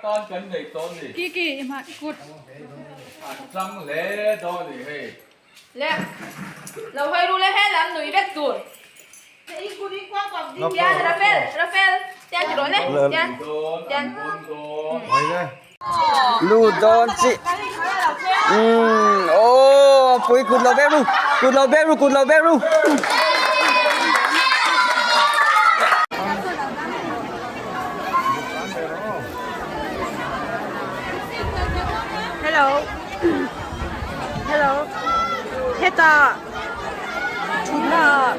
Tan kan nei tawh ni. Kiki i hmah kut. An chang hle dawn ni hei. Le lo hawi ru le he lam nui vek tur. Tian Rafael Rafael tian ti rawh le tian tian. Lu dawn chi umm aww pui kut lo bek ru kut lo bek ru kut lo bek ru. Hello hello hetah thutna ah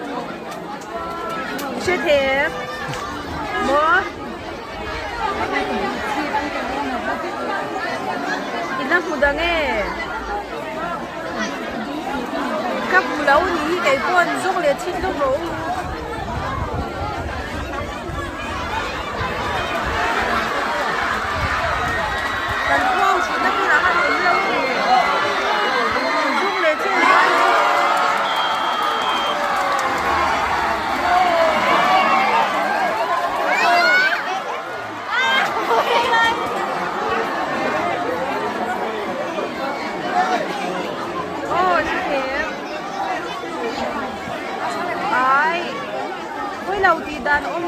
hre maw ina hmu dang e ka hmu lo ni hi kei pawn zawk leh thin lawk rawh u. Kan khuang thutna hmunah khan awm lo ni zuk leh thin lawk rawh u. Aw hrethiam ai pawilo tih dan awm.